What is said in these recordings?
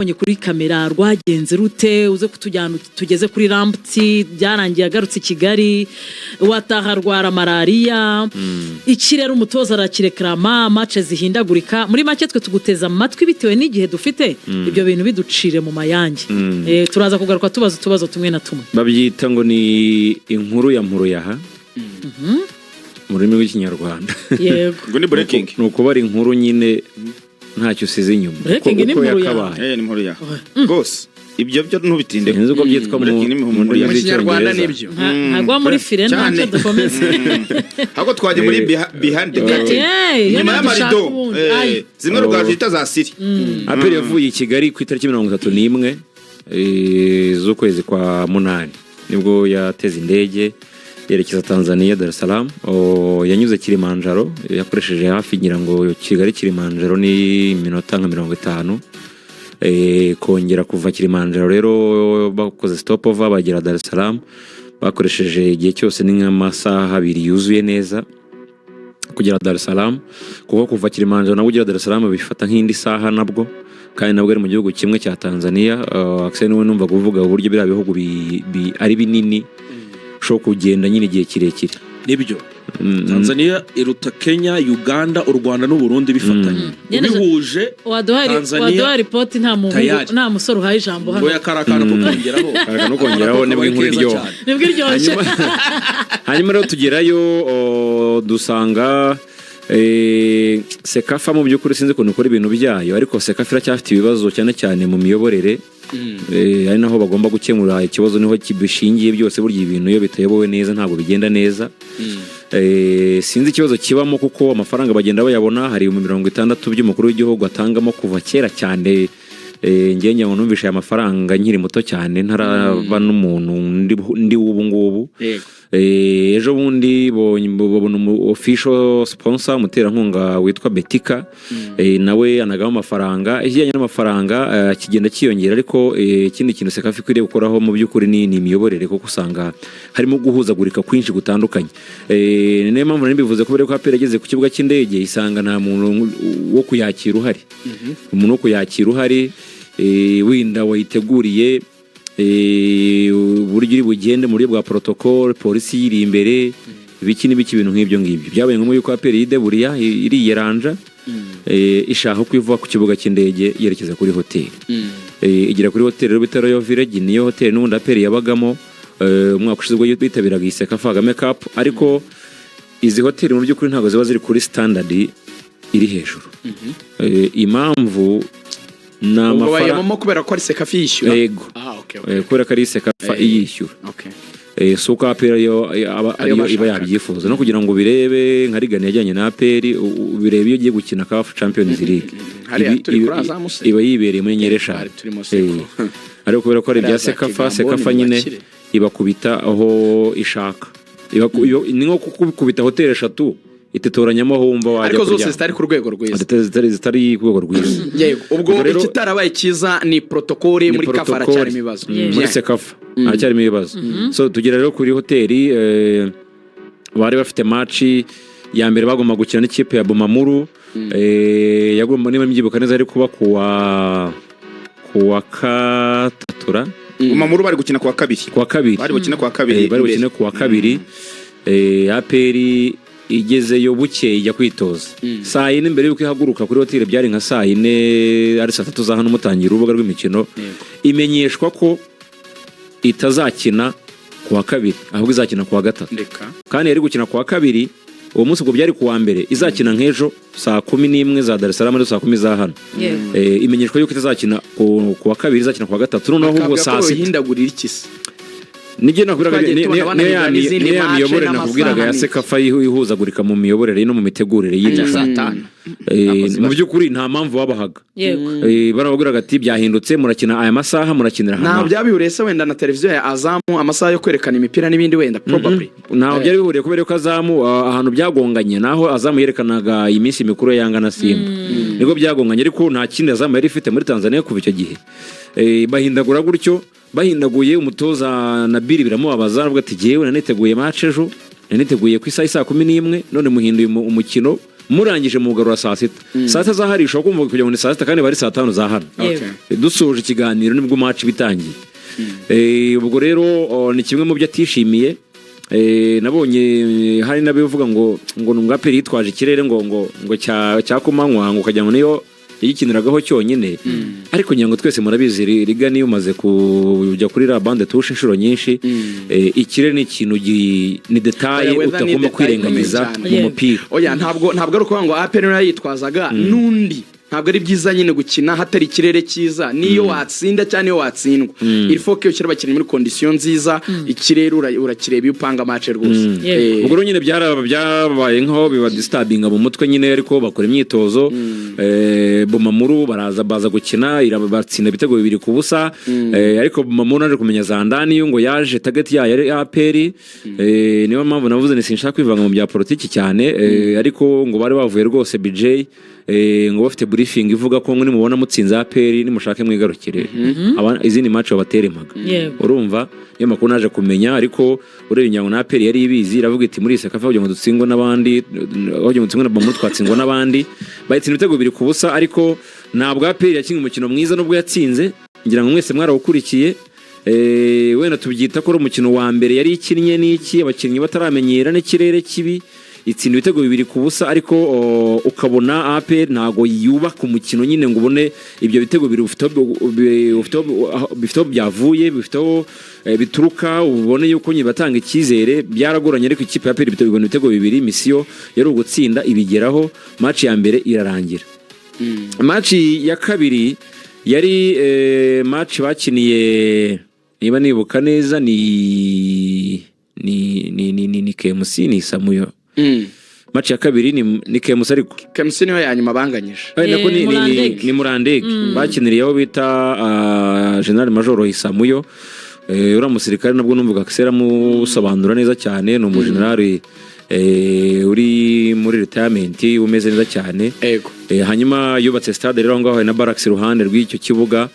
Wabonye kuri kamera rwagenze rute? Uze kutujyana tugeze kuri Lamptey. Byarangiye agarutse i Kigali, wataha arwara malariya. Ikirere umutoza arakirekarama, match zihindagurika. Muri make, twe tuguteza amatwi bitewe n'igihe dufite. Ibyo bintu biducire mu mayange. Turaza kugaruka tubaza utubazo tumwe na tumwe. Babyita ngo ni inkuru ya mpuruyaha mu rurimi rw'Ikinyarwanda. Yego. Ngo ni breaking. Ni ukubara inkuru nyine ntacyo usize inyuma. Breaking Uko ni uko inkuru yawe. yakabaye. Eh, ni inkuru ya rwose, ibyo byo ntubitinde. Sinzi uko byitwa mu Breaking ni mu inkuru ndimi ya Mu Kinyarwanda. z'Icyongereza. Nibyo. Ntagwa muri fire. Cyane. Ntacyo, dukomeze. Ahubwo twajya muri behind the curtain, Yeah, inyuma iyo y'amarido. dushaka ubundi. Ay. Zimwe Rugaju yita za siri. APR yavuye i Kigali ku itariki 31 z'ukwezi kwa munani, nibwo yateze indege yerekeza Tanzania, Dar es Salaam. Oh, yanyuze Kilimanjaro, yakoresheje hafi, ngira ngo Kigali Kilimanjaro ni iminota nka 50. Kongera kuva Kilimanjaro rero bakoze stopover bagera Dar es Salaam, bakoresheje igihe cyose ni nk'amasaha 2 yuzuye neza kugera Dar es Salaam, kuko kuva Kilimanjaro nabwo ugera Dar es Salaam bifata nk'indi saha nabwo, kandi nabwo ari mu gihugu kimwe cya Tanzania. Axel niwe numvaga uvuga uburyo biriya bihugu ari binini, ushobora kugenda nyine igihe kirekire. Nibyo, Tanzania iruta Kenya, Uganda, u Rwanda n'Uburundi bifatanye, Nyine ubihuje. Tanzania, Waduha ripoti, nta muhungu tayari. nta musore uhaye ijambo hano. Ngo kari akantu ko kongeraho. Kari akantu ko kongeraho, nibwo inkuru Keza iryoha. cyane. Nibwo iryoshye. Hanyuma rero tugerayo, dusanga CECAFA mu by'ukuri sinzi ukuntu ikora ibintu byayo, ariko CECAFA iracyafite ibibazo cyane cyane mu miyoborere. Ari naho bagomba gukemura ikibazo, niho bishingiye byose. Burya ibintu iyo bitayobowe neza ntabwo bigenda neza. Sinzi ikibazo kibamo, kuko amafaranga bagenda bayabona. Hari 60,000 by'umukuru w'igihugu atangamo kuva kera cyane. Njye ngira ngo numvishe aya mafaranga nkiri muto cyane, ntaraba n'umuntu ndi w'ubu ngubu. Ejo bundi babona umu official sponsor, umuterankunga witwa Betika. Nawe anagamo amafaranga. Ikijyanye n'amafaranga kigenda cyiyongera, ariko ikindi kintu CECAFA ikwiriye gukoraho mu by'ukuri ni imiyoborere, kuko usanga harimo guhuzagurika kwinshi gutandukanye. Niyo mpamvu nari mbivuze, kubera ko APR yageze ku kibuga cy'indege isanga nta muntu wo kuyakira uhari, umuntu wo kuyakira uhari, wenda wayiteguriye uburyo uri bugende mu buryo bwa protocol, polisi yiri imbere, ibiki n'ibiki, ibintu nk'ibyo ngibyo. Byabaye ngombwa yuko APR yideburiya, iriyeranja, ishaka ko iva ku kibuga cy'indege yerekeza kuri hoteli. Igera kuri hoteli rero bita Royal Village, niyo hoteli n'ubundi APR yabagamo umwaka ushize ubwo bitabiraga iyi CECAFA Kagame Cup. Ariko izi hoteli mu by'ukuri ntabwo ziba ziri kuri standard iri hejuru. Impamvu ni Ubwo amafaranga. bayabamo kubera ko ari CECAFA yishyura? Yego. Ah, okay. Kubera ko ari CECAFA iyishyura. Si uko APR ariyo aba Ariyo ariyo iba bashakaga. yabyifuza. No kugira ngo ubirebe nka Rigani yajyanye na APR, ubirebe iyo ugiye gukina CAF Champions League. Hariya turi kuri Azam se? Iba yibereye muri nyenyeri eshanu. Twari turimo seko. Ariko kubera ko ari ibya Hariya za CECAFA, Kigamboni CECAFA mu nyine bakire. ibakubita aho ishaka. Ni nko kukubita hoteli eshatu, itetoranyamo aho wumva wajya Ariko zose kuryama. zitari ku rwego rwiza. Zitari ku rwego rwiza. Yego, ubwo Ubwo rero ikitarabaye cyiza ni protocole. Ni Muri CAF protocole. haracyarimo ibibazo. Muri CECAFA haracyarimo ibibazo. So tugera rero kuri hoteli, bari bafite match ya mbere bagomba gukina n'ikipe ya Bumamuru. Yagomba, niba mbyibuka neza, ari kuba kuwa katatura. Bumamuru bari gukina kuwa kabiri. Kuwa kabiri. Bari bukine kuwa kabiri. Bari Imbere. bukine kuwa kabiri. APR igezeyo bukeye ijya kwitoza saa yine. Mbere y'uko ihaguruka kuri hoteli byari nka saa yine, ari saa tatu za hano mutangira urubuga rw'imikino, imenyeshwa ko itazakina ku wa kabiri, ahubwo izakina ku wa gatatu. Reka. Kandi yari gukina ku wa kabiri uwo munsi, ubwo byari ku wa mbere, izakina nk'ejo saa 11 za Dar es Salaam, ari saa 10 za hano. Imenyeshwa yuko itazakina ku wa kabiri, izakina ku wa gatatu noneho ahubwo Bakabwira ko saa 6. bahindagurira iki se? Nibyo nakubwiraga. Twagiye tubona Niyo ya banahindura n'izindi niyo ya match miyoborere n'amasaha nakubwiraga ya n'iki. CECAFA ihuzagurika mu miyoborere no mu mitegurire y'iri Saa rushanwa. tanu. Mu by'ukuri nta mpamvu babahaga. Barababwiraga ati byahindutse, murakina aya masaha, murakinira Ntaho hano. byaba se wenda na televiziyo ya Azam, amasaha yo kwerekana imipira n'ibindi, wenda probably. Ntaho byari bihuriye, kubera ko Azam, ahantu byagonganye naho Azam yerekanaga iminsi mikuru ya Yanga na Simba, nibwo byagonganye, ariko nta kindi Azam yari ifite muri Tanzania kuva icyo gihe. Bahindagura gutyo, bahindaguye, umutoza Nabiri biramubabaza, aravuga ati jyewe naniteguye match ejo, naniteguye ku isaha saa 11, none muhinduye umukino. Murangije mugarura saa 6. Saa 6 zahari ushobora kumva kugira ngo ni saa 6 kandi bari saa 5 za hano. Dusoje ikiganiro nibwo match bitangiye. Ubwo rero ni kimwe mu byo atishimiye. Nabonye hari n'abivuga ngo ngo APR yitwaje ikirere ngo cya kumanywa, ngo ukagira ngo niyo yagikiniragaho cyonyine, ariko ngira ngo twese murabizi, Liga niyo umaze kujya kuri la bande touche inshuro nyinshi, ikirere ni ikintu ni détail Oya, weather ni utagomba détail kwirengagiza ikomeye mu cyane. mupira. Oya, ntabwo ari ukuvuga ngo APR niyo yitwazaga n'undi. Ntabwo ari byiza nyine gukina hatari ikirere cyiza, niyo watsinda cyangwa niyo watsindwa. Il faut que ushyira abakinnyi muri condition nziza. Ikirere urakireba iyo upanga match rwose. Ubwo rero nyine byabaye nkaho biba disturbinga mu mutwe nyine, ariko bakora imyitozo. Bumamuru baraza baza gukina, batsinda ibitego 2-0. Ariko Bumamuru naje kumenya Zandani yo ngo yaje target yayo ari APR. Niyo mpamvu navuze ni sinshaka kwivanga mu bya politiki cyane, ariko ngo bari bavuye rwose BJ, ngo bafite briefing ivuga ko ngo nimubona mutsinze APR nimushake mwigarukire. Izindi match babatere impaga. Urumva niyo makuru naje kumenya, ariko urebye ngira ngo na APR yari ibizi, iravuga iti muri CECAFA kugira ngo dutsindwe n'abandi, kugira ngo dutsindwe na Bumamuru twatsindwa n'abandi. Bayitsinda ibitego 2-0, ariko ntabwo APR yakinnye umukino mwiza nubwo yatsinze. Ngira ngo mwese mwarawukurikiye. Wenda tubyita ko ari umukino wa mbere yari ikinnye n'iki, abakinnyi bataramenyera n'ikirere kibi, itsinda ibitego 2-0, ariko ukabona APR ntago yubaka umukino nyine ngo ubone ibyo bitego bibiri bifite aho byavuye, bifite aho bituruka, ubone yuko nyine batanga icyizere. Byaragoranye, ariko ikipe ya APR ibona ibitego bibiri, mission yari ugutsinda ibigeraho, match ya mbere irarangira. Match ya kabiri yari match bakiniye, niba nibuka neza, ni KMC, ni Samuyo. Match ya kabiri ni KMC ariko. KMC niyo ya nyuma banganyije. Nako Murandege. Ni Murandege bakiniriye aho bita General Major Isamuyo. Uriya musirikare nabwo numvaga Axel amusobanura neza cyane, ni umujenerali uri muri retirement umeze neza cyane. Hanyuma yubatse stade rero aho ngaho, hari na barracks iruhande rw'icyo kibuga.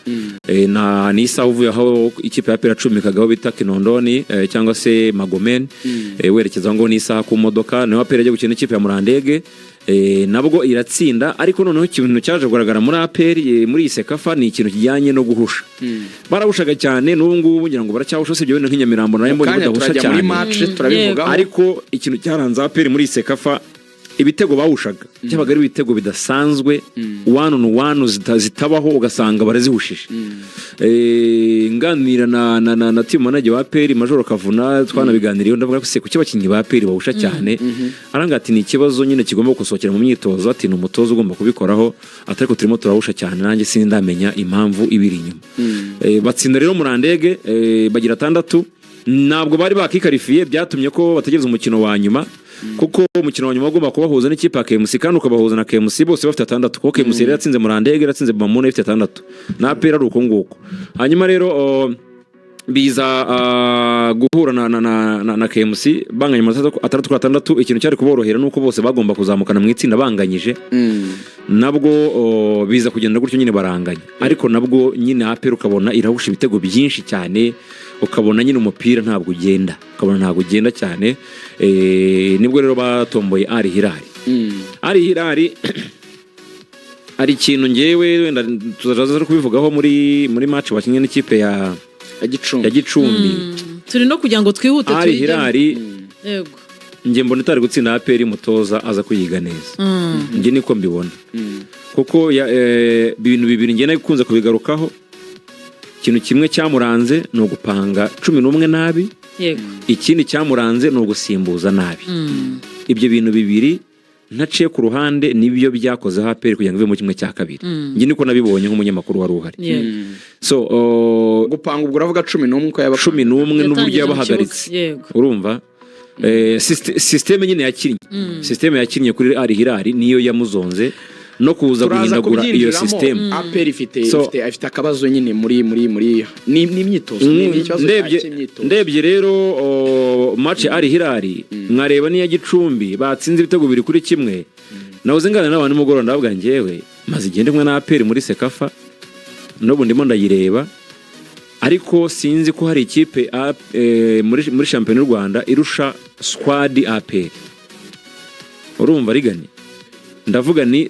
Na ni isaha uvuye aho ikipe ya APR yacumbikaga, aho bita Kinondoni cyangwa se Magomeni, werekeza aho ngaho ni isaha ku modoka. Niho APR yagiye gukina n'ikipe ya Murandege, nabwo iratsinda. Ariko noneho ikintu cyaje kugaragara muri APR muri iyi CECAFA ni ikintu kijyanye no guhusha. Barahushaga cyane, n'ubu ngubu ngira ngo baracyahusha, usibye wenda nk'inyamirambo nayo mbonye Kanya badahusha turajya muri cyane. match turabivugaho. Ariko ikintu cyaranze APR muri iyi CECAFA, ibitego bawushaga byabaga ari ibitego bidasanzwe, one on one zitabaho, ugasanga barazihushije. Nganira na team manager wa APR, Major Kavuna, twanabiganiriyeho, ndavuga ko se kuki abakinnyi ba APR bawusha cyane? Aranga ati ni ikibazo nyine kigomba gukosohokera mu myitozo, ati ni umutoza ugomba kubikoraho, ati ariko turimo turahusha cyane, nanjye sindamenya impamvu ibiri inyuma. Batsinda rero Murandege, bagira atandatu. Ntabwo bari bakikarifiye, byatumye ko bategereza umukino wa nyuma, kuko umukino wa nyuma wagomba kubahuza n'ikipe ya KMC kandi ukabahuza na KMC bose bafite atandatu, kuko KMC yari yatsinze Murandege, yaratsinze Bamuna ifite atandatu, na APR ari uko nguko. Hanyuma rero biza guhura na KMC banganya amanota 6 kuri 6. Ikintu cyari kuborohera nuko bose bagomba kuzamukana mu itsinda banganyije. Nabwo biza kugenda gutyo nyine, baranganya, ariko nabwo nyine APR ukabona irahusha ibitego byinshi cyane, ukabona nyine umupira ntabwo ugenda, ukabona ntabwo ugenda cyane. Nibwo rero batomboye Al Hilal. Al Hilal hari ikintu ngewe wenda tuzaza kubivugaho muri match bakinnye n'ikipe ya Ya Gicumbi. Ya Gicumbi. Turi no kugira ngo twihute Al tuyijyemo. Hilal njye mbona itari gutsinda APR mutoza aza kuyiga neza. Njye niko mbibona, kuko ibintu bibiri njye nakunze kubigarukaho. Ikintu kimwe cyamuranze ni ugupanga 11 nabi. Ikindi cyamuranze ni ugusimbuza nabi. Ibyo bintu bibiri ntaciye ku ruhande nibyo byakozeho APR kugira ngo ive mu kimwe cya kabiri. Njye niko nabibonye nk'umunyamakuru wari uhari. So Gupanga ubwo uravuga 11 uko yaba 11 n'uburyo Yatangije mu yabahagaritse. kibuga. Urumva système nyine yakinnye, système yakinnye kuri Al Hilal niyo yamuzonze no kuza Turaza guhindagura iyo kubyinjiramo. système. APR ifite ifite akabazo nyine muri ni imyitozo, ni ikibazo cy'imyitozo. Ndebye rero match ya Al Hilal, nkareba n'iya Gicumbi batsinze ibitego 2-1, nahoze nganira n'abantu nimugoroba, ndavuga njyewe maze igende kumwe na APR muri CECAFA, n'ubu ndimo ndayireba, ariko sinzi ko hari ikipe muri shampiyona y'u Rwanda irusha squad APR. Urumva rigani Ndavuga ni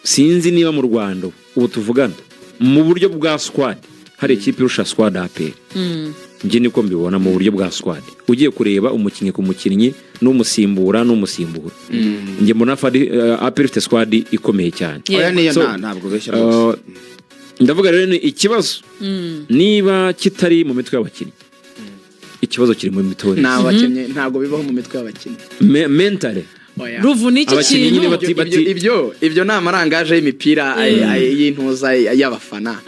sinzi niba mu Rwanda ubu tuvugana, mu buryo bwa squad, hari ikipe irusha squad APR. Njye niko mbibona. Mu buryo bwa squad, ugiye kureba umukinnyi ku mukinnyi n'umusimbura n'umusimbura, njye mbona APR ifite squad ikomeye cyane. Oya, niyo. So, Ntabwo ubeshya rwose. Ndavuga rero ni ikibazo niba kitari mu mitwe y'abakinnyi, ikibazo kiri mu mitoreze. Ni abakinnyi, ntabwo bibaho mu mitwe y'abakinnyi. Mentally. Oya. Ruvu, ni iki Abakinnyi nyine kintu? Ibyo ni amarangaje y'imipira y'intuza y'abafana.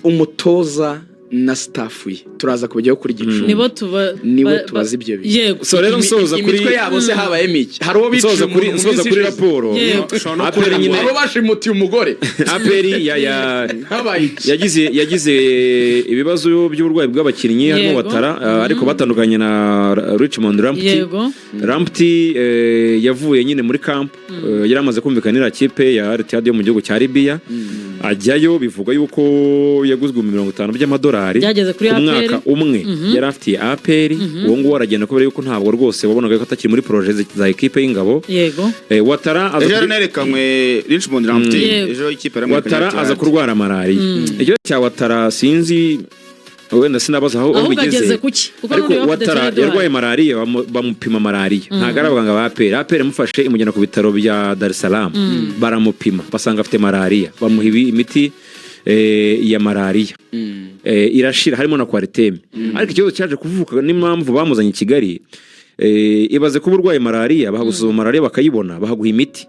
Umutoza na staff ye, turaza kubijyaho kuri Gicumbi. Nibo tuba Niwe tubaza ibyo bintu. Yego. So rero nsoza kuri Imitwe yabo se habayemo iki? Hari uwo biciye nsoza kuri umuntu mu nsoza minsi kuri ishize? raporo. Yego. APR nyine, Hari uwo bashimutiye umugore? APR ya Habaye iki? yagize ibibazo by'uburwayi bw'abakinnyi harimo Watara, ariko batandukanye na Richmond Lamptey. Lamptey yavuye nyine muri camp, yari amaze kumvikana n'iriya kipe ya Al Ittihad yo mu gihugu cya Libya, ajyayo. Bivugwa yuko yaguzwe mu 50 by'amadolari Byageze kuri ku APR. mwaka umwe yari afitiye APR. Uwo nguwo aragenda kubera yuko ntabwo rwose wabonaga ko atakiri muri projet za ekipe y'ingabo. Watara aza Ejo yarerekanywe Richmond Lamptey. Ejo ikipe yaramwerekanye. Watara aza kurwara malariya. Ikibazo cya Watara sinzi, wenda sinabaza aho Ahubwo bigeze. ageze kuki? Kuko Ariko n'ubundi bafite Watara Edouard. yarwaye malariya, bamupima malariya, ntabwo ari abaganga ba APR. APR imufashe imujyana ku bitaro bya Dar es Salaam, baramupima basanga afite malariya, bamuha imiti ya malariya, irashira, harimo na Coartem. Ariko ikibazo cyaje kuvuka n'impamvu bamuzanye i Kigali, ibaze kuba urwaye malariya, bahagusuzuma malariya bakayibona, bahaguha imiti,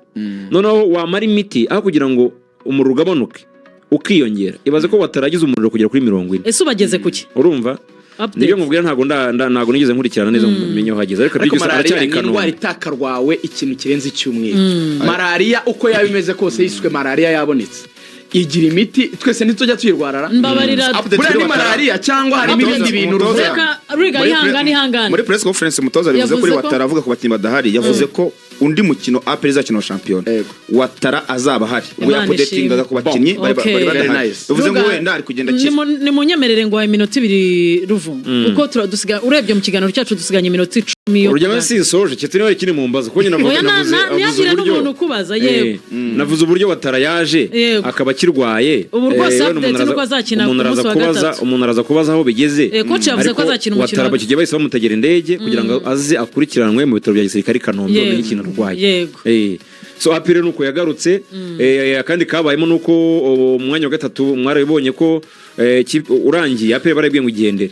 noneho wamara imiti, aho kugira ngo umuriro ugabanuke ukiyongera. Ibaze ko wataragize umuriro kugera kuri 40. Ese ubageze kuki? Urumva? Update. Nibyo nkubwira, ntabwo nigeze nkurikirana neza ngo menye aho hageze, ariko Ariko byose malariya aracyari i ni indwara Kanombe. itakarwawe ikintu kirenze icyumweru. Malariya uko yaba imeze kose, yiswe malariya yabonetse, igira imiti. Twese ntitujya tuyirwarara. Mbabarira. Update Buriya kuri ni Watara. malariya cyangwa harimo ibindi bintu Umutoza- ruvuga? Reka Riga, ihangane, ihangane. Muri press conference umutoza bivuze Yavuze kuri Watara, avuga ku bakinnyi badahari, yavuze ko undi mukino APR izakina wa shampiyona, Watara azaba ahari. Ubwo Imana yaupdatingaga ku bakinnyi bari Okay. badahari. Very nice. Bivuze ngo Ruga, wenda ari kugenda akira. Nimunyemerere ngo iminota 2, Ruvu, kuko urebye mu kiganiro cyacu dusiganye iminota 10 yo Urugero, kuganira. sinsoje keretse niba ikiri mu mbazo, kuko nyine Oya, navuze navuze ntihagire uburyo n'umuntu ukubaza, yego. Navuze uburyo Watara yaje akaba akirwaye. Ubu rwose Wenda update umuntu nuko azakina umuntu ku araza munsi wa kubaza gatatu. Umuntu araza kubaza aho bigeze. Coach yavuze ko Ariko azakina umukino Watara bakigiye bahise bamutegera indege kugira ngo aze akurikiranwe mu bitaro bya gisirikare i Kanombe, bamenye ikintu arwaye. So APR nuko yagarutse. Akandi kabayemo nuko umwanya wa gatatu mwarabibonye ko urangiye, APR barabwiye ngo igendere,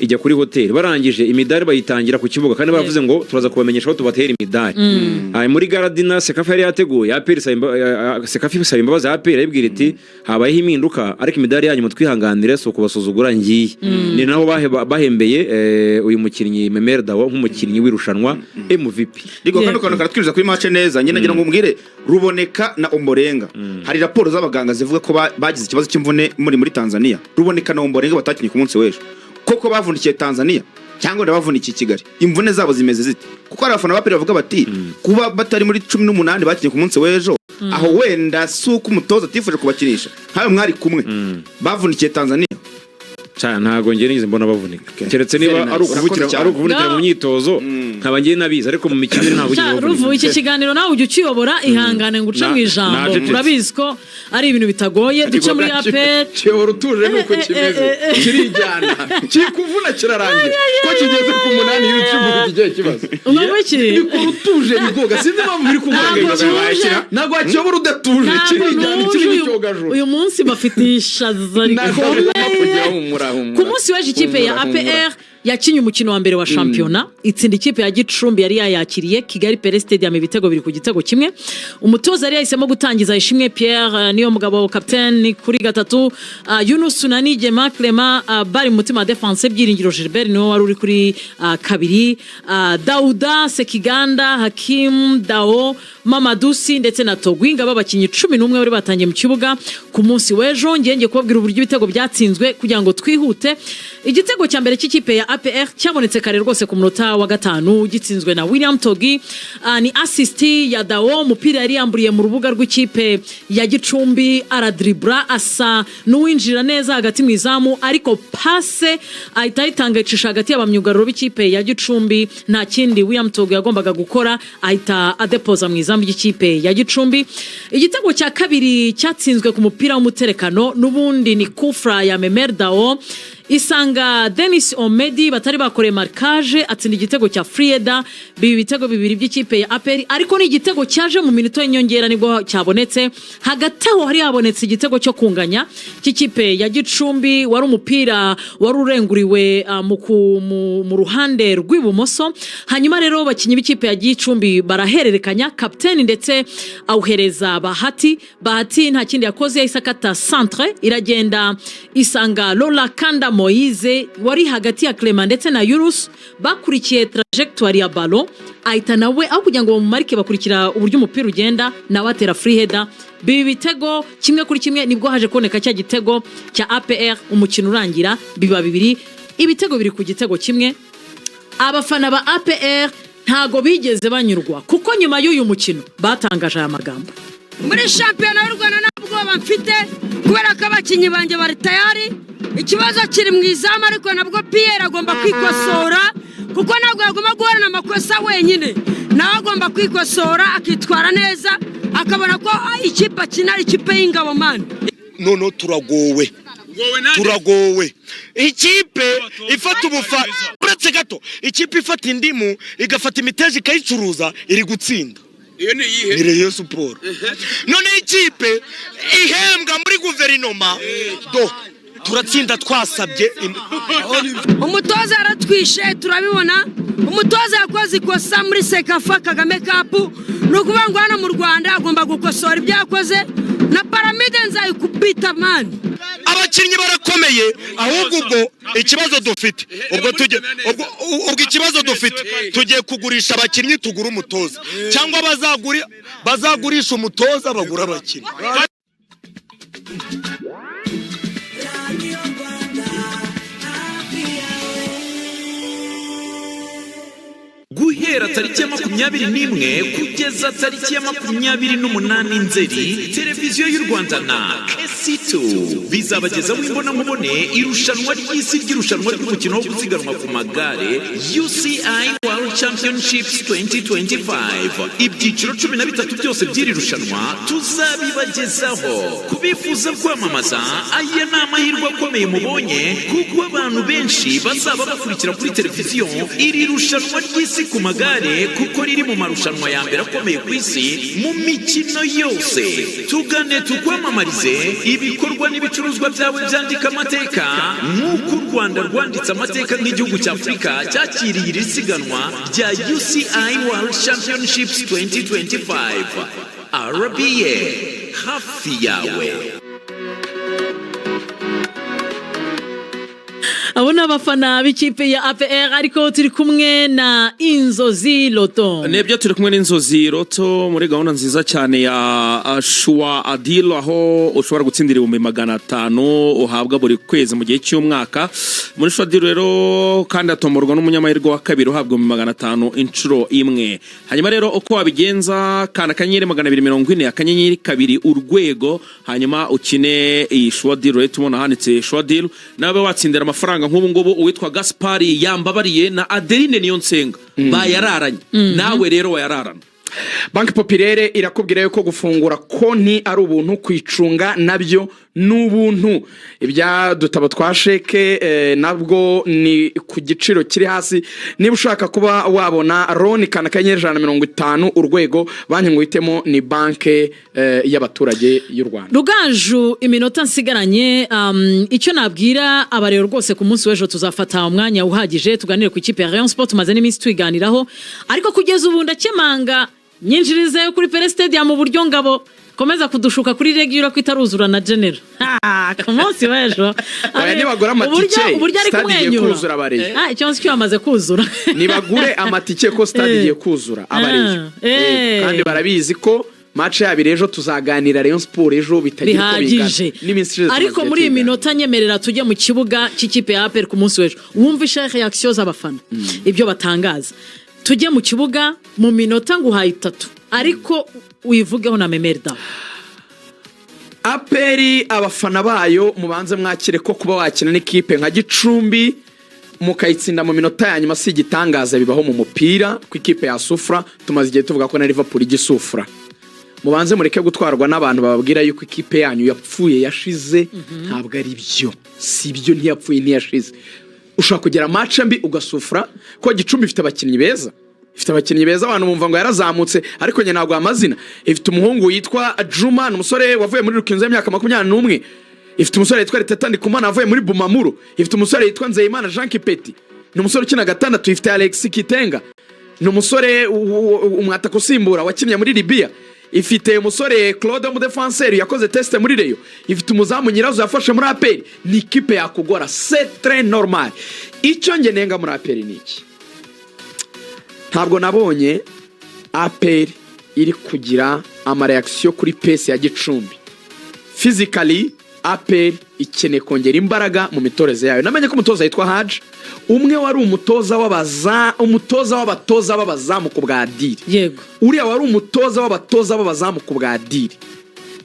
ijya kuri hoteli. Barangije imidari bayitangira ku kibuga, kandi baravuze ngo turaza kubamenyesha aho tubatera imidari. Hanyuma muri gala dinner CECAFA yari yateguye, APR isaba CECAFA isaba imbabazi APR, ayibwira iti habayeho impinduka, ariko imidari yanyu mutwihanganire, si ukubasuzugura. Ngiye ni naho bahembeye uyu mukinnyi Memel Dao nk'umukinnyi w'irushanwa, MVP. Rigo, kano kantu karatwinjiza kuri match neza. Nyine nagira ngo umbwire, Ruboneka na Omborenga, hari raporo z'abaganga zivuga ko bagize ikibazo cy'imvune muri Tanzania. Ruboneka na Omborenga batakinnye ku munsi w'ejo, koko bavunikiye Tanzania cyangwa wenda bavunikiye i Kigali? Imvune zabo zimeze zite? Kuko hari abafana ba APR bavuga bati kuba batari muri 18 bakinnye ku munsi w'ejo, aho wenda si uko umutoza atifuje kubakinisha? Nkawe mwari kumwe, bavunikiye Tanzania? Ca, ntago njye nigeze mbona bavunika, keretse niba Very nice. ari ukuvukira Urakoze cyane. ari ukuvunikira No. mu myitozo, nkaba njye nabizi, ariko mu mikino ntabwo Sha, ugeze Ruvu, bavunika. iki kiganiro nawe ujya ukiyobora, ihangane ngo uce mu ijambo. Nacecetse. Urabizi ko ari ibintu bitagoye. Duce muri APR. Kiyobora utuje nuko kimeze, kirijyana, kikuvuna kirarangira, ko kigeze ku munani y'icyumba kigiye kibazo. Ngo iki? Bikora utuje bigoga, sinzi impamvu biri Ntabwo kuvuga. tuje. Ntabwo wakiyobora udatuje. Ntabwo Kirijyana ntuje. kiri icyogajuru. Uyu munsi bafite ishaza rikomeye. Ku munsi w'ejo ikipe ya APR yakinnye umukino wa mbere wa shampiyona, itsinda ikipe ya Gicumbi yari yayakiriye Kigali Pele Stadium ibitego 2-1. Umutoza yari yahisemo gutangiza Ishimwe Pierre, niyo mugabo capitaine kuri gatatu, Yunus Nigema Clement, bari mu mutima wa defense. Byiringiro Gilbert niwe wari uri kuri kabiri, Dauda Sekiganda, Hakim Dao, Mamadusi ndetse na Togwinga, b'abakinnyi 11 bari batangiye mu kibuga ku munsi w'ejo. Ngiye kubabwira uburyo ibitego byatsinzwe kugira ngo twihute. Igitego cya mbere cy'ikipe ya APR cyabonetse kare rwose ku munota wa 5, gitsinzwe na William Togi. Ni assist ya Dao, umupira yari yamburiye mu rubuga rw'ikipe ya Gicumbi, aradribura, asa n'uwinjira neza hagati mu izamu, ariko passe ahita ayitanga, icisha hagati y'abamyugariro b'ikipe ya Gicumbi. Nta kindi William Togi yagombaga gukora, ahita adepoza mu izamu ry'ikipe ya Gicumbi. Igitego cya kabiri cyatsinzwe ku mupira w'umuterekano, n'ubundi ni kufra ya Memer Dao, isanga Denis Omedi batari bakoreye marquage, atsinda igitego cya free header. Biba ibitego bibiri by'ikipe ya APR, ariko ni igitego cyaje mu minota y'inyongera nibwo cyabonetse. Hagati aho hari habonetse igitego cyo kunganya cy'ikipe ya Gicumbi, wari umupira wari urenguriwe mu ruhande rw'ibumoso. Hanyuma rero abakinnyi b'ikipe ya Gicumbi barahererekanya, kapiteni ndetse awuhereza Bahati. Bahati nta kindi yakoze, yahise akata centre, iragenda isanga Lola Kanda Moise wari hagati ya Clement ndetse na Yurus, bakurikiye trajectoire ya ballon, ahita nawe, aho kugira ngo bamumarike, bakurikira uburyo umupira ugenda, nawe atera free header, biba ibitego 1-1. Nibwo haje kuboneka cya gitego cya APR, umukino urangira biba bibiri, ibitego biri ku gitego kimwe. Abafana ba APR ntago bigeze banyurwa, kuko nyuma y'uyu mukino batangaje aya magambo. Muri shampiyona y'u Rwanda nta bwoba mfite, kubera ko abakinnyi banjye bari tayari. Ikibazo kiri mu izamu, ariko nabwo Pierre agomba kwikosora, kuko ntabwo yagomba guhorana amakosa wenyine. Nawe agomba kwikosora, akitwara neza, akabona ko ikipe akina ari ikipe y'ingabo, man. Noneho turagowe, turagowe. Ikipe ifata ubufa, uretse gato, ikipe ifata indimu, igafata imiteja, ikayicuruza, iri gutsinda. Iyo ni iyihe? Ni Rayon Sport. Noneho ikipe ihembwa muri guverinoma do, turatsinda twasabye. Umutoza yaratwishe, turabibona. Umutoza yakoze ikosa muri CECAFA Kagame Cup. Ni ukuvuga ngo hano mu Rwanda agomba gukosora ibyo yakoze. Na Pyramids nzayikubita, man. Abakinnyi barakomeye, ahubwo ubwo ikibazo dufite, ubwo tujye ubwo ikibazo dufite, tugiye kugurisha abakinnyi tugura umutoza, cyangwa bazagurisha umutoza bagura abakinnyi. Guhera tariki ya 21 kugeza tariki ya 28 Nzeri, Televiziyo y'u Rwanda na Kesitu bizabagezaho imbonankubone irushanwa ry'isi ry'irushanwa ry'umukino wo gusiganwa ku magare, UCI World Championships 2025. Ibyiciro 13 byose by'iri rushanwa tuzabibagezaho. Kubifuza kwamamaza, aya ni amahirwe akomeye mubonye, kuko abantu benshi bazaba bakurikira kuri televiziyo iri rushanwa ry'isi ku magare, kuko riri mu marushanwa ya mbere akomeye ku isi mu mikino yose. Tugane tukwamamarize ibikorwa n'ibicuruzwa byawe, byandika amateka nk'uko u Rwanda rwanditse amateka nk'igihugu cya Afurika cyakiriye iri siganwa rya UCI World Championships 2025. RBA, hafi yawe. Abo ni abafana b'ikipe ya APR, ariko turi kumwe na Inzozi Loto. Nibyo, turi kumwe n'Inzozi Loto muri gahunda nziza cyane ya Shuwa Adilo, aho ushobora gutsindira 500,000 uhabwa buri kwezi mu gihe cy'umwaka. Muri Shuwa Adilo rero kandi hatomborwa n'umunyamahirwe wa kabiri uhabwa 500,000 inshuro imwe. Hanyuma rero uko wabigenza, kanda *240*2#, hanyuma ukine iyi Shuwa Dilo. Rero tubona handitse Shuwa Dilo, nawe watsindira amafaranga. Nk'ubu ngubu uwitwa Gaspari yambabariye na Adeline Niyonsenga bayararanye, nawe rero wayararana. Banque Populaire irakubwira yuko gufungura konti ari ubuntu, kwicunga nabyo ni ubuntu. Ibyadutabo twa chèque nabwo ni ku giciro kiri hasi. Niba ushaka kuba wabona loan, kanda *150#. Banki ngo uhitemo ni Banki y'Abaturage y'u Rwanda. Rugaju, iminota nsigaranye, icyo nabwira abarero rwose, ku munsi w'ejo tuzafata umwanya uhagije tuganire ku ikipe ya Rayon Sport, tumaze n'iminsi tuyiganiraho, ariko kugeza ubu ndakemanga nyinjirize kuri Pele Stadium mu buryo ngabo komeza kudushuka kuri regular ko itaruzura na general. Ha, ku munsi w'ejo. Oya, nibagura amatike, uburyo ari stade igiye kumwenyura. kuzura abareyo. Ah, icyo nzi cyo yamaze kuzura. Nibagure amatike ko stade igiye kuzura abareyo. Ah, eh. Kandi barabizi ko Match yabo ejo, tuzaganira Rayon Sport ejo bitagira uko bingana. Bihagije. N'iminsi ishize Ariko tumaze muri iyi tuganira. minota, nyemerera tujye mu kibuga cy'ikipe ya APR ku munsi w'ejo, wumvishe reaction z'abafana, ibyo batangaza. Tujye mu kibuga mu minota nguhaye 3, ariko uyivugeho na Memel Dao. APR, abafana bayo, mubanze mwakire ko kuba wakina n'ikipe nka Gicumbi mukayitsinda mu minota ya nyuma si igitangaza, bibaho mu mupira ku ikipe ya sufura. Tumaze igihe tuvuga ko na Liverpool igisufura. Mubanze mureke gutwarwa n'abantu bababwira yuko ikipe yanyu yapfuye, yashize. Ntabwo ari byo, si byo, ntiyapfuye, ntiyashize. Ushobora kugira match mbi ugasufura, ko Gicumbi ifite abakinnyi beza, ifite abakinnyi beza. Abantu bumva ngo yarazamutse, ariko njye ntabwo amazina. Ifite umuhungu witwa Juma, ni umusore wavuye muri Rukinzo y'imyaka 21. Ifite umusore witwa Riteta Ndikumana wavuye muri Bumamuru. Ifite umusore witwa Nzeyimana Jean Kipeti, ni umusore ukina gatandatu. Ifite Alex Kitenga, ni umusore umwataka usimbura wakinnye muri Libya. Ifite umusore Claude w'umudefanseri yakoze test muri Rayon. Ifite umuzamu Nyirazo yafashe muri APR. Ni ikipe yakugora, c'est très normal. Icyo nge nenga muri APR ni iki? Ntabwo nabonye APR iri kugira ama réaction kuri pace ya Gicumbi. Physically, APR ikeneye kongera imbaraga mu mitoreze yayo. Namenye ko umutoza yitwa Haji, umwe wari umutoza w'abaza, umutoza w'abatoza b'abazamu ku bwa Diri. Uriya wari umutoza w'abatoza b'abazamu ku bwa Diri,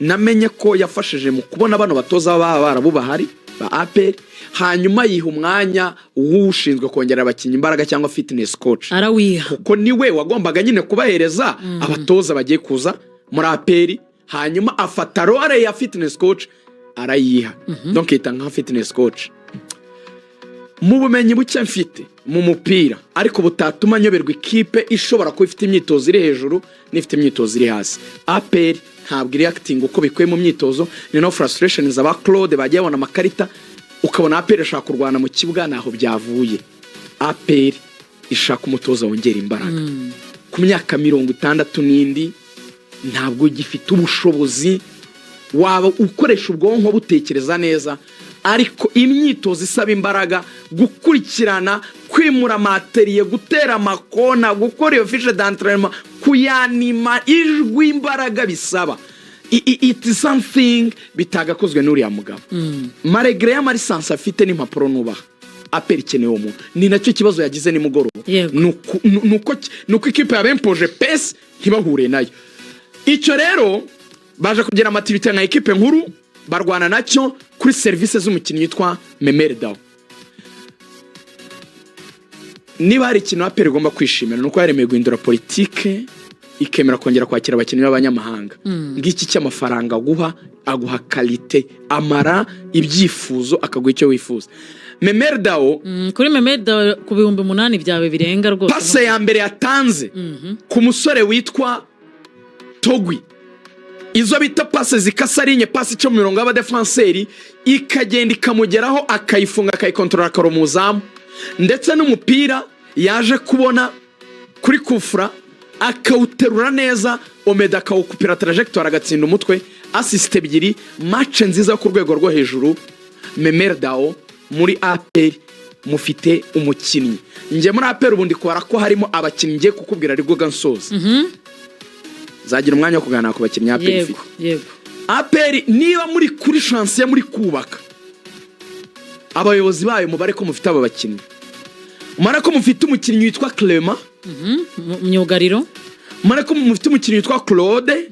namenye ko yafashije mu kubona bano batoza b'Abarabu bahari ba APR, hanyuma yiha umwanya w'ushinzwe kongera abakinnyi imbaraga cyangwa fitness coach. Arawiha. Kuko niwe wagombaga nyine kubahereza abatoza bagiye kuza muri APR, hanyuma afata role ya fitness coach arayiha, donc yita nka fitness coach. Mu bumenyi buke mfite mu mupira, ariko butatuma nyoberwa ikipe ishobora kuba ifite imyitozo iri hejuru n'ifite imyitozo iri hasi, APR ntabwo iri acting uko bikwiye mu myitozo. Ni no frustration za Claude bagiye babona amakarita, ukabona APR ishaka kurwana mu kibuga, ntaho byavuye. APR ishaka umutoza wongera imbaraga. Ku myaka 60 n'indi ntabwo gifite ubushobozi. Waba ukoresha ubwonko butekereza neza, ariko imyitozo isaba imbaraga, gukurikirana, kwimura matériel, gutera amakona, gukora iyo fiche d'entraînement, kuyanima ijwi, imbaraga bisaba, it is something bitagakozwe n'uriya mugabo malgré y'ama licence afite n'impapuro nubaha. APR ikeneye uwo muntu, ni nacyo kibazo yagize nimugoroba. Nuko ikipe yabempoje pace ntibahure nayo. Icyo rero baje kugira maturité nka ekipe nkuru, barwana nacyo kuri serivisi z'umukinnyi witwa Memel Dao. Niba hari ikintu APR igomba kwishimira, ni uko yaremeye guhindura politike, ikemera kongera kwakira abakinnyi b'abanyamahanga. Ngiki cy'amafaranga aguha, aguha qualité, amara ibyifuzo, akaguha icyo wifuza. Memel Dao, Kuri Memel Dao ku 8000 byawe birenga rwose. Passe ya mbere yatanze ku musore witwa Togwi, izo bita passe zikasa ligne, passe ica mu mirongo y'abadefanseri ikagenda ikamugeraho, akayifunga, akayikontorora, akaro mu ndetse n'umupira yaje kubona kuri kufura akawuterura neza, Omeda akawukupira trajectoire, agatsinda umutwe. Assist ebyiri, match nziza yo ku rwego rwo hejuru. Memel Dao, muri APR mufite umukinnyi. Njye muri APR ubundi kubara ko harimo abakinnyi ngiye kukubwira, aribwo nsoza, zagira umwanya wo kuganira ku bakinnyi APR ifite. APR, niba muri kuri chantier muri kubaka, abayobozi bayo, mubare ko mufite aba bakinnyi, mubare ko mufite umukinnyi witwa Clement, Myugariro. Mubare ko mufite umukinnyi witwa Claude,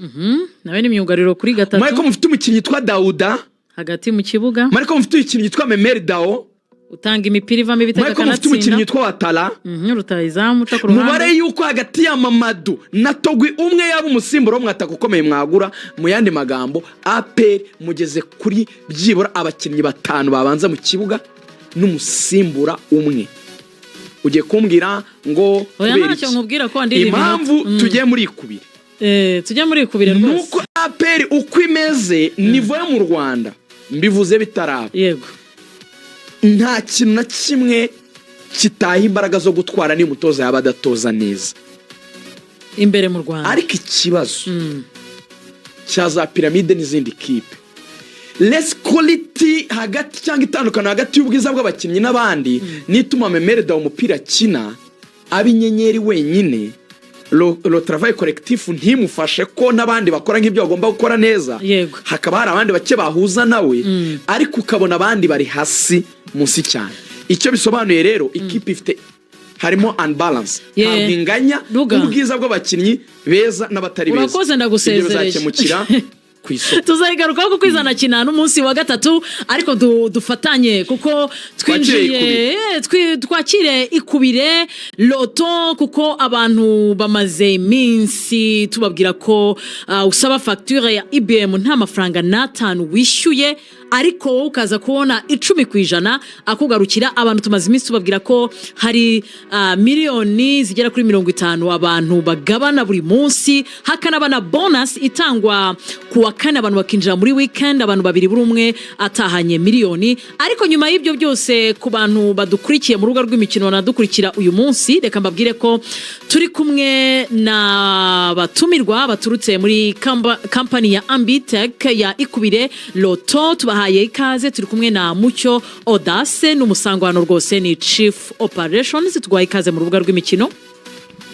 Nawe ni myugariro kuri mubare ko gatatu. mufite umukinnyi witwa Dauda Hagati mu kibuga. mubare ko mufite umukinnyi witwa Memel Dao, Utanga imipira ivamo ibitego, mubare ko mufite umukinnyi akanatsinda. witwa Watara, Rutahizamu uca ku mubare ruhande. yuko hagati ya Mamadu na Togwi umwe yaba umusimbura w'umwataka ukomeye mwagura. Mu yandi magambo, APR mugeze kuri byibura abakinnyi batanu babanza mu kibuga n'umusimbura umwe. Ugiye kumbwira ngo Oya, kubera ntacyo iki? nkubwira ko wandiriye Impamvu iminota. Tugiye muri ikubire. Tujye muri ikubire rwose. Nuko APR uko imeze, niveau yo mu Rwanda, mbivuze bitaraba, nta kintu na kimwe kitaha imbaraga zo gutwara niyo umutoza yaba adatoza neza. Imbere mu Rwanda. Ariko ikibazo cya za Pyramide n'izindi kipe, less quality hagati cyangwa itandukano hagati y'ubwiza bw'abakinnyi n'abandi, nituma Memel Dao umupira akina aba inyenyeri wenyine. Le travail collectif ntimufashe ko n'abandi bakora nk'ibyo bagomba gukora neza. Hakaba hari abandi bake bahuza nawe, ariko ukabona abandi bari hasi munsi cyane. Icyo bisobanuye rero, ikipe ifite harimo unbalance, ntabwo inganya Ruga. ubwiza bw'abakinnyi beza n'abatari beza. Urakoze, ndagusezereye. Ibyo bizakemukira ku isoko. Tuzayigarukaho kuko izanakina n'umunsi wa gatatu, ariko dufatanye kuko twinjiye Ikubire. Twakire Ikubire Loto, kuko abantu bamaze iminsi tubabwira ko usaba fagitire ya EBM nta mafaranga n'atanu wishyuye, ariko wowe ukaza kubona 10% akugarukira. Abantu tumaze iminsi tubabwira ko hari miliyoni zigera kuri 50 abantu bagabana buri munsi, hakanaba na bonus itangwa ku wa kane, abantu bakinjira muri weekend, abantu babiri buri umwe atahanye miliyoni. Ariko nyuma y'ibyo byose, ku bantu badukurikiye mu rubuga rw'imikino banadukurikira uyu munsi, reka mbabwire ko turi kumwe na batumirwa baturutse muri kampani ya Ambitech ya Ikubire Loto. Tubahaye ikaze. Turi kumwe na Mucyo Odase n'umusangwano rwose, ni Chief Operations. Tuguhaye ikaze mu rubuga rw'imikino.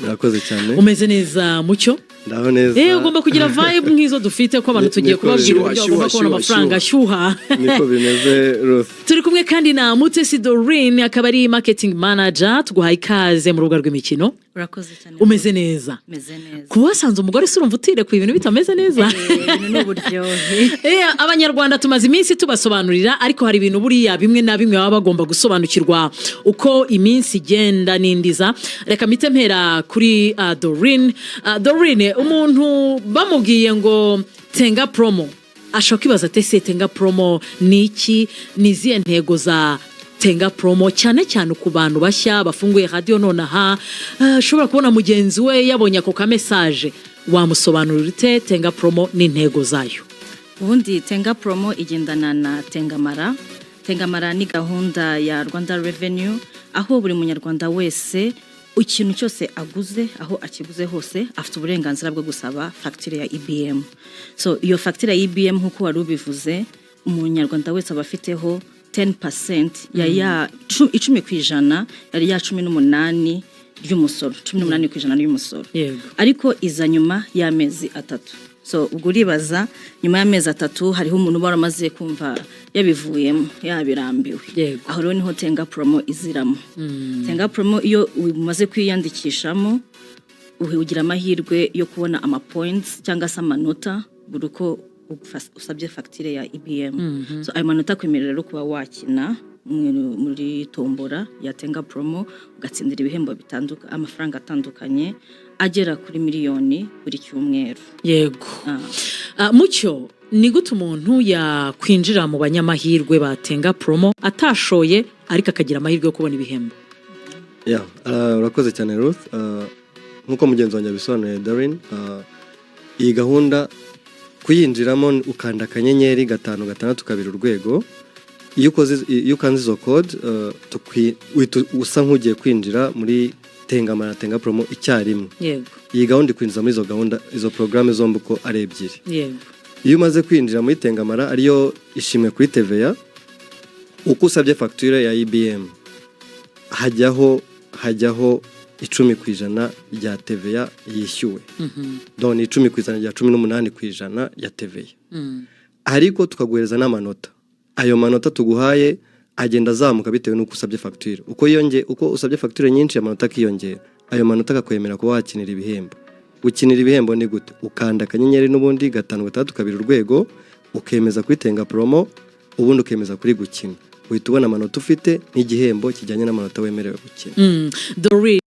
Murakoze cyane. Umeze neza, Mucyo? Ndaho neza. Ugomba kugira vibe nk'izo dufite, ko abantu tugiye Niko kubabwira bimeze. uburyo bagomba kubona amafaranga ashyuha. Niko bimeze, Ruth. Turi kumwe kandi na Mutesi Doreen, akaba ari marketing manager. Tuguhaye ikaze mu rubuga rw'imikino. Urakoze cyane. Umeze neza? Meze neza. Kuba wasanze umugore se urumva utirekuye, ibintu bitameze neza? Ibintu ni uburyohe. Abanyarwanda tumaze iminsi tubasobanurira, ariko hari ibintu buriya bimwe na bimwe baba bagomba gusobanukirwa uko iminsi igenda n'indiza. Reka mpite mpera kuri Doreen. Doreen, umuntu bamubwiye ngo Tenga Promo, ashobora kwibaza ati: "Ese Tenga Promo ni iki? Ni izihe ntego za Tenga Promo?" Cyane cyane ku bantu bashya bafunguye radiyo nonaha, ashobora kubona mugenzi we yabonye ako ka message. Wamusobanurira ute Tenga Promo n'intego zayo? Ubundi Tenga Promo igendana na Tengamara. Tengamara ni gahunda ya Rwanda Revenue, aho buri munyarwanda wese ikintu cyose aguze, aho akiguze hose, afite uburenganzira bwo gusaba fagitire ya EBM. So iyo fagitire ya EBM, nk'uko wari ubivuze, umunyarwanda wese aba afiteho 10% ya 10% yari ya 18 ry'umusoro, 18% ry'umusoro. Ariko iza nyuma y'amezi 3. So ubwo uribaza, nyuma y'amezi 3 hariho umuntu uba waramaze kumva yabivuyemo, yabirambiwe. Aho rero niho Tenga Promo iziramo. Tenga Promo, iyo umaze kwiyandikishamo, ugira amahirwe yo kubona ama points cyangwa se amanota buri uko usabye fagitire ya EBM. So ayo manota akwemerera rero kuba wakina muri tombora ya Tenga Promo, ugatsindira ibihembo bitandukanye, amafaranga atandukanye agera kuri miliyoni buri cyumweru. Yego. Mucyo, ni gute umuntu yakwinjira mu banyamahirwe batenga Promo atashoye, ariko akagira amahirwe yo kubona ibihembo? Yeah, urakoze cyane, Ruth. Nk'uko mugenzi wanjye abisobanuye, Doreen, iyi gahunda kuyinjiramo ukanda *562#. Iyo ukoze, iyo ukanze izo code, uhita usa nk'ugiye kwinjira muri Tengamara, Tenga Promo icyarimwe. Iyi gahunda ikwinjiza muri izo gahunda, izo porogaramu zombi uko ari ebyiri. Iyo umaze kwinjira muri Tengamara, ariyo ishimwe kuri TVA, uko usabye fagitire ya EBM hajyaho 10% rya TVA yishyuwe. Donc ni 10% rya 18% ya TVA, ariko tukaguhereza n'amanota. Ayo manota tuguhaye agenda azamuka bitewe n'uko usabye fagitire. Uko yonge, uko usabye fagitire nyinshi, amanota akiyongera. Ayo manota akakwemera kuba wakinira ibihembo. Gukinira ibihembo ni gute? Ukanda akanyenyeri n'ubundi 562#, ukemeza kuri Tenga Promo, ubundi ukemeza kuri gukina. Uhita ubona amanota ufite n'igihembo kijyanye n'amanota wemerewe gukina. Doreen.